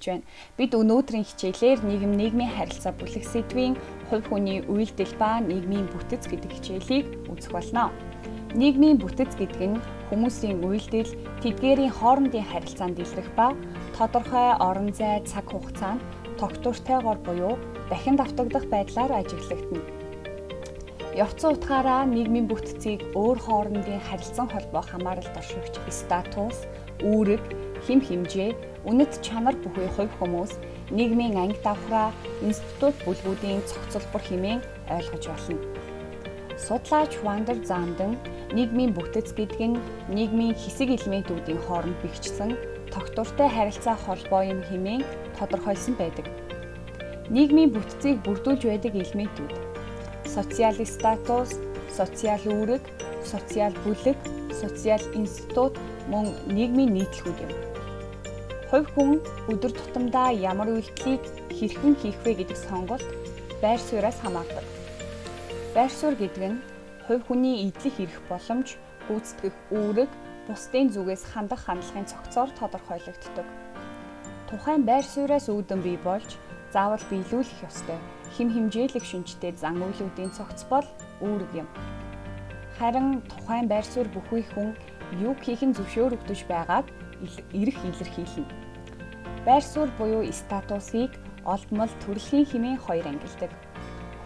хүргэж байна. Бид өнөөдрийн хичээлээр нийгэм нийгмийн харилцаа бүлэг сэдвийн хувь хүний үйлдэл ба нийгмийн бүтэц гэдэг хичээлийг үзэх болно. Нийгмийн бүтэц гэдэг нь хүмүүсийн үйлдэл, тэдгээрийн хоорондын харилцаанд илрэх ба тодорхой орон зай, цаг хугацаанд тогтвортойгоор буюу дахин давтагдах байдлаар ажиглагдана. Явцсан утгаараа нийгмийн бүтцийг өөр хоорондын харилцан холбоо хамааралд оршигч статус, үүрэг, хэм хэмжээ, үнэт чанар бүхий хувь хүмүүс, нийгмийн анги давхраа, институт бүлгүүдийн цогцолбор хэмээн ойлгож болно. Судлаач Вандер Занден нийгмийн бүтэц гэдэг нь нийгмийн хэсэг элементүүдийн хооронд бэхжсэн тогтвортой харилцаа холбоо юм хэмээн тодорхойлсон байдаг. Нийгмийн бүтцийг бүрдүүлж байдаг элементүүд: социал статус, социал үүрэг, социал бүлэг, социал институт мөн нийгмийн нийтлэгүүд юм. Хувь хүн өдөр тутамдаа ямар үйлдэлийг хэрхэн хийх вэ гэдэг сонголт байр сууриас хамаардаг. Байр суурь гэдэг нь хувь хүний эдлэх эрх боломж, гүйцэтгэх үүрэг, бусдын зүгээс хандах хандлагын цогцоор тодорхойлогддог. Тухайн байр сууриас үүдэн бий болж заавал биелүүлэх ёстой хэм хэмжээлэг шинжтэй зан үйлүүдийн цогц бол үүрэг юм. Харин тухайн байр суурь бүхий хүн юг хийх нь зөвшөөрөгдөж байгааг эрх илэрхийлнэ. Байр суурь буюу статусыг олдмол төрөлхийн хэмээн хоёр ангилдаг.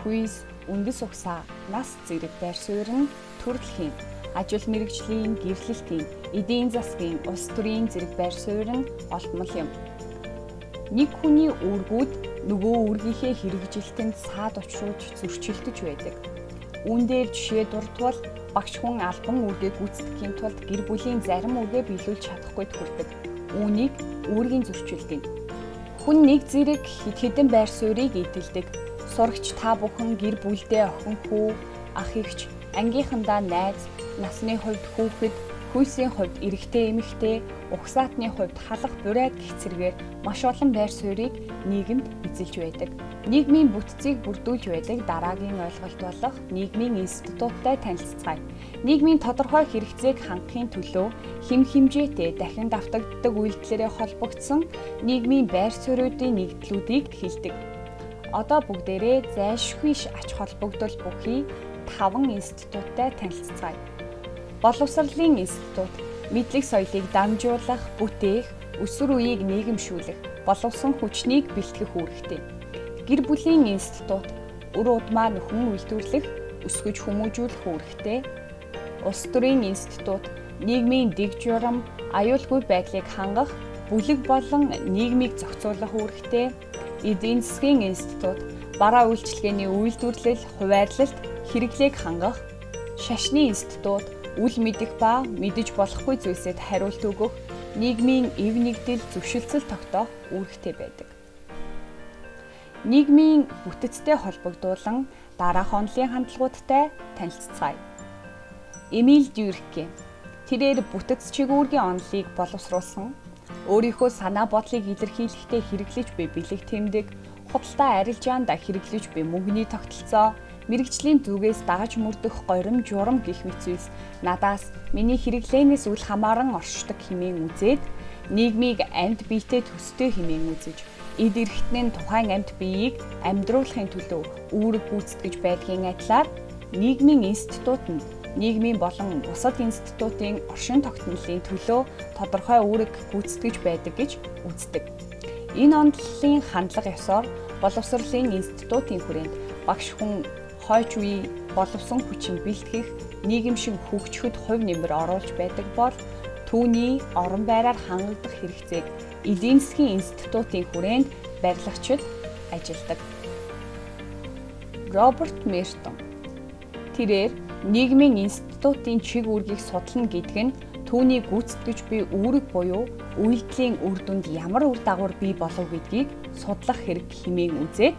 Хүйс, үндэс угсаа, нас зэрэг байр суурь нь төрөлхийн, ажил мэргэжлийн, гэрлэлтийн, эдийн засгийн, улс төрийн зэрэг байр суурь нь олдмол юм. Нэг хүний үүргүүд нөгөө үүргийнхээ хэрэгжилтэнд саад учруулж зөрчилдөж байдаг. Үүн дээр жишээ дурдвал багш хүн албан үүргээ гүйцэтгэхийн тулд гэр бүлийн зарим үүргээ биелүүлж чадахгүйд хүрдэг. Үүнийг үүргийн зөрчил гэнэ. Хүн нэг зэрэг хэд хэдэн байр суурийг эдэлдэг. Сурагч та бүхэн гэр бүлдээ охин хүү, ах эгч, ангийнхандаа найз, насны хувьд хүүхэд, хүйсийн хувьд эрэгтэй эмэгтэй, угсаатны хувьд халах бурайд гэх зэргээр маш олон байр суурийг нийгэмд эзэлж байдаг. Нийгмийн бүтцийг бүрдүүлж байдаг дараагийн ойлголт болох нийгмийн институттай танилцацгаая. Нийгмийн тодорхой хэрэгцээг хангахын төлөө хэм хэмжээтэй дахин давтагддаг үйлдэлээрээ холбогдсон нийгмийн байр суурьуудын нэгдлүүдийг хэлдэг. Одоо бүгдээрээ зайлшгүй ач холбогдол бүхий 5 институттай танилцацгаая. Боловсролын институт мэдлэг соёлыг дамжуулах, бүтээх, өсвөр үеийг нийгэмшүүлэх, боловсон хүчнийг бэлтгэх үүрэгтэй. Гэр бүлийн институт үр удмаа нөхөн үйлдвэрлэх, өсгөж хүмүүжүүлэх үүрэгтэй. Улс төрийн институт нийгмийн дэг журам, аюулгүй байдлыг хангах, бүлэг болон нийгмийг зохицуулах үүрэгтэй. Эдийн засгийн институт бараа үйлчилгээний үйлдвэрлэл, хуваарлалт, хэрэглээг хангах. Шашны институт үл мэдэх ба мэдэж болохгүй зүйлсэд хариулт өгөх, нийгмийн эв нэгдэл, зөвшилцөл тогтоох үүрэгтэй байдаг. Нийгмийн бүтэцтэй холбогдуулан дараах онолын хандлагуудтай танилцацгаая. Эмиль Дюркем тэрээр бүтэц чиг үүргийн онолыг боловсруулсан, өөрийнхөө санаа бодлыг илэрхийлэхдээ хэрэглэж буй бэлэг тэмдэг, худалдаа арилжаанд хэрэглэж буй мөнгөний тогтолцоо, мэргэжлийн зүгээс дагаж мөрдөх горим журам гэх мэт зүйлс надаас миний хэрэглээнээс үл хамааран оршдог хэмээн үзээд нийгмийг амьд биетэй төстэй хэмээн үзэж эд эрхтэн нь тухайн амьд биеийг амьдруулахын төлөө үүрэг гүйцэтгэж байдгийн адилаар нийгмийн институт нь нийгмийн болон бусад институтын оршин тогтнолын төлөө тодорхой үүрэг гүйцэтгэж байдаг гэж үздэг. Энэ онолын хандлага ёсоор боловсролын институтын хүрээнд багш хүн хойч үе боловсон хүчин бэлтгэх, нийгэмшин хөгжихэд хувь нэмэр оруулж байдаг бол түүний орон байраар хангагдах хэрэгцээг эдийн засгийн институтын хүрээнд барилгачид ажилладаг. Роберт Мертон тэрээр нийгмийн институтын чиг үүргийг судлана гэдэг нь түүний гүйцэтгэж буй үүрэг буюу үйлдэлийн үр дүнд ямар үр дагавар бий болов гэдгийг судлах хэрэг хэмээн үзээд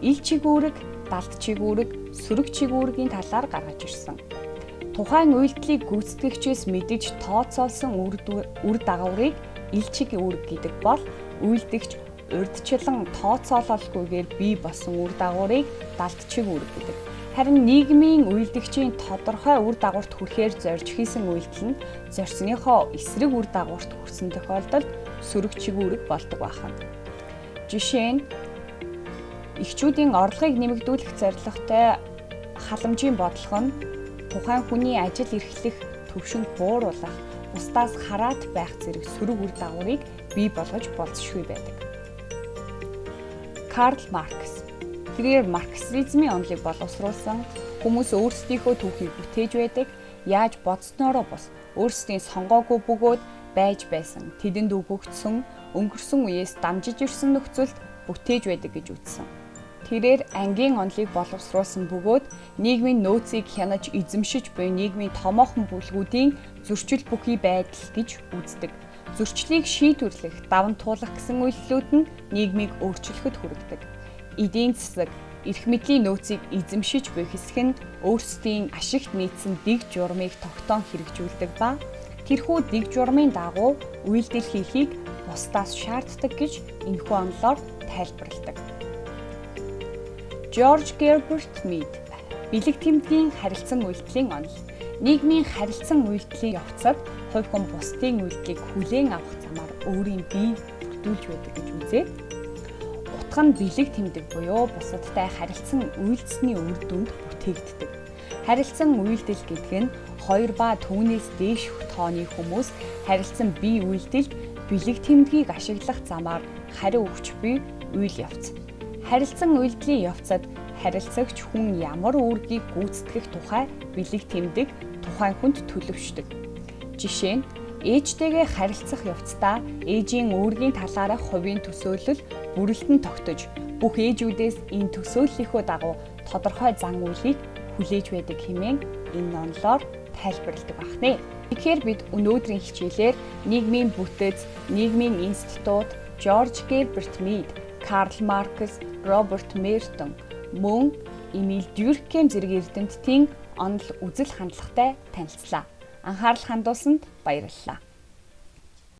ил чиг үүрэг, далд чиг үүрэг, сөрөг чиг үүргийн талаар гаргаж ирсэн. Тухайн үйлдэлийг гүйцэтгэгчээс мэдэж тооцоолсон үр дагаврыг ил чиг үүрэг гэдэг бол үйлдэгч урьдчилан тооцоололгүйгээр бий болсон үр дагаврыг далд чиг үүрэг гэдэг. Харин нийгмийн үйлдэгчийн тодорхой үр дагаварт хүрэхээр зорж хийсэн үйлдэл нь зорьсныхоо эсрэг үр дагаварт хүрсэн тохиолдолд сөрөг чиг үүрэг болдог байна. Жишээ нь эхчүүдийн орлогыг нэмэгдүүлэх зорилготой халамжийн бодлого нь тухайн хүний ажил эрхлэх түвшинг бууруулах, бусдаас хараат байх зэрэг сөрөг үр дагаврыг бий болгож болзошгүй байдаг. Карл Маркс. Тэрээр марксизмын онолыг боловсруулсан, хүмүүс өөрсдийнхөө түүхийг бүтээж байдаг, яаж бодсноороо бус өөрсдийн сонгоогүй бөгөөд байж байсан, тэдэнд өгөгдсөн, өнгөрсөн үеэс дамжиж ирсэн нөхцөлд бүтээж байдаг гэж үзсэн. Тэрээр ангийн онолыг боловсруулсан бөгөөд нийгмийн нөөцийг хянаж эзэмшиж буй нийгмийн томоохон бүлгүүдийн зөрчил бүхий байдал гэж үздэг. Зөрчлийг шийдвэрлэх, даван туулах гэсэн үйлдэлүүд нь нийгмийг өөрчлөхөд хүргэдэг. Эдийн засаг, эрх мэдлийн нөөцийг эзэмшиж буй хэсэг нь өөрсдийн ашигт нийцсэн дэг журмыг тогтоон хэрэгжүүлдэг ба тэрхүү дэг журмын дагуу үйлдэл хийхийг бусдаас шаарддаг гэж энэхүү онолоор тайлбарладаг. Жорж Герберт Мид. Бэлэг тэмдгийн харилцан үйлдэлийн онол. Нийгмийн харилцан үйлдэлийн явцад хувь хүн бусдын үйлдэлийг хүлээн авах замаар өөрийн бие бүрдүүлж байдаг гэж үзээд утга нь бэлэг тэмдэг буюу бусадтай харилцан үйлдсэний үр дүнд бүтээгддэг. Харилцан үйлдэл гэдэг нь хоёр ба түүнээс дээш тооны хүмүүс харилцан бие үйлдэлд бэлэг тэмдгийг ашиглах замаар хариу өгч буй үйл явц. Харилцан үйлдэлийн явцад харилцагч хүн ямар үүргийг гүйцэтгэх тухай бэлэг тэмдэг тухайн хүнд төлөвшдөг. Жишээ нь ээжтэйгээ харилцах явцдаа ээжийн үүргийн талаарх хувийн төсөөлөл бүрэлдэн тогтож бүх ээжүүдээс энэ төсөөллийнхөө дагуу тодорхой зан үйлийг хүлээж байдаг хэмээн энэ онолоор тайлбарладаг байна. Тэгэхээр бид өнөөдрийн хичээлээр нийгмийн бүтэц, нийгмийн институт, Жорж Герберт Мид, Карл Маркс, Роберт Мертон, мөн Эмиль Дюркем зэрэг эрдэмтдийн онол үзэл хандлагатай танилцлаа. Анхаарал хандуулсанд баярлалаа.